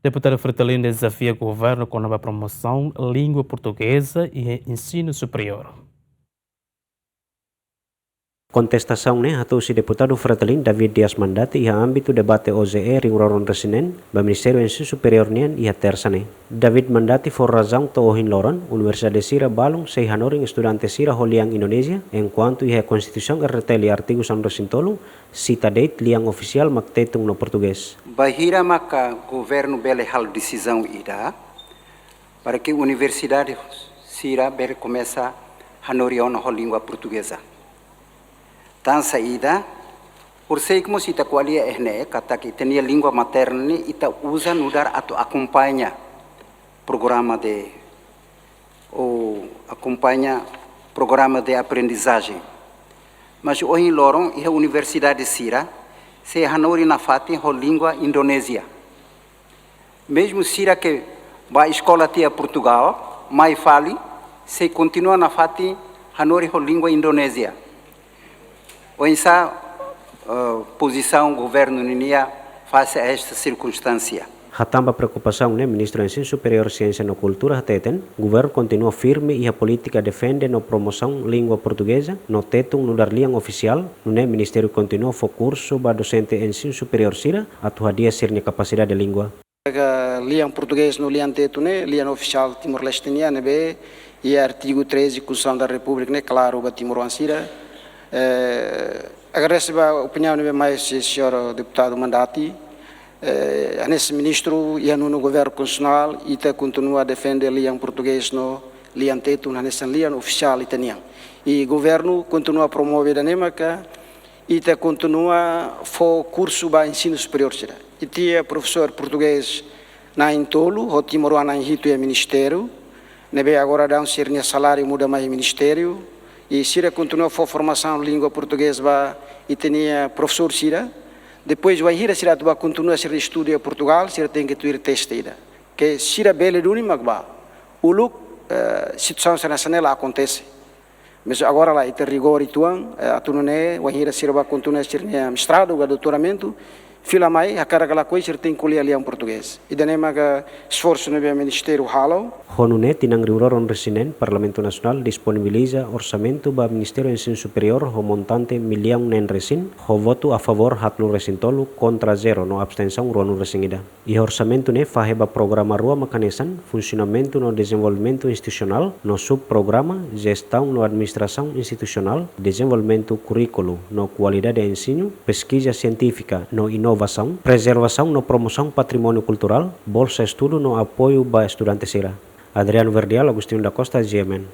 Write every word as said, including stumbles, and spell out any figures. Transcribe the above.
Deputadu Fretilin dezafia governu kona-ba promosaun língua portugeza iha ensinu superiór. Kontestasaun ne'e hato'o husi deputadu Fretilin David Dias Mandati iha ámbitu debate O J E rihun rua ruanulu-resin-neen ba Ministériu Ensinu Superiór nian iha Tersa ne'e. David Mandati fó razaun to'o ohin loron universidade sira balun sei hanorin estudante sira ho lian Indonézia, enkuantu iha Konstituisaun R T L artigu sanulu-resin-tolu sita de'it lian ofisiál mak Tetun no Portugés. Bainhira maka governu bele halo desizaun ida para ke universidade sira bele komesa hanorin ona ho língua portugeza? Tan saida, horisehik mós ita ko'alia iha ne'e katak ita-nia língua materna ne'e ita uza nu'udar atu akompaña programa de, ou akompaña programa de aprendizajen. Mas ohin loron iha universidade sira sei hanorin nafatin ho língua Indonézia. Mezmu sira ke bá eskola tiha Portugal, mai fali, sei kontinua nafatin hanorin ho língua Indonézia. Oinsá, eh, pozisaun governu nian fase a esta sirkunstánsia? Hatán ba preokupasaun ne'e, Ministru Ensinu Superiór, Siénsia no Kultura hateten, governu kontinua firme iha polítika defende no promosaun língua portugeza no Tetun nu'udar lian ofisiál, nune'e ministériu kontinua fó kursu ba dosente ensinu superiór sira atu hadi'a sira-nia kapasidade língua. Lian portugés no lian Tetun ne'e lian ofisiál Timor-Leste nian, ne'ebé iha artigu treze Konstituisaun da Repúblika ne'e klaru ba timoroan sira. Eh, agradese ba opiniaun ne'ebé mai husi señór deputadu Mandati. Eh, hanesan ministru iha nonu governu konstitusionál, ita kontinua defende lian portugés no lian Tetun hanesan lian ofisiál ita-nian. I governu kontinua promove ida-ne'e maka ita kontinua fó kursu ba ensinu superiór sira. Ita iha profesór portugés na'in-tolu, ho timoroan na'in-hitu iha ministériu, ne'ebé agora daudaun sira-nia saláriu muda mai ministériu, i sira kontinua fó formasaun língua portugés ba ita-nia profesór sira. Depois, bainhira sira atu bá kontinua sira estudu iha Portugal, sira tenke tuir teste ida. Ke sira bele duni mak bá. Uluk, eh, situasaun sira hanesan ne'e la akontese. Mas agora la, ita rigór uitoan, eh, atu nune'e, bainhira sira bá kontinua sira-nia mestradu ka doutoramentu, fila mai, hakarak ka lakohi sira tenke ko'alia lian portugés. Ida-ne'e maka esforsu ne'ebé ministériu halo. Ho nune'e, tinan rihun rua ruanulu-resin-neen, Parlamentu Nasionál disponibiliza orsamentu ba Ministériu Ensinu Superiór ho montante millaun neen-resin, ho votu a favór haatnulu-resin-tolu, kontra zero no abstensaun ruanulu-resin-ida. Iha orsamentu ne'e fahe ba programa rua mak hanesan, funsionamentu no dezenvolvimentu institusionál, no subprograma, jestaun no administrasaun institusionál, dezenvolvimentu kurríkulu no kualidade ensinu, peskiza sientífika no inovasaun, prezervasaun no promosaun patrimóniu kulturál, bolsa estudu no apoiu ba estudante sira. Adriano Verdial, Agostinho da Costa, G M N.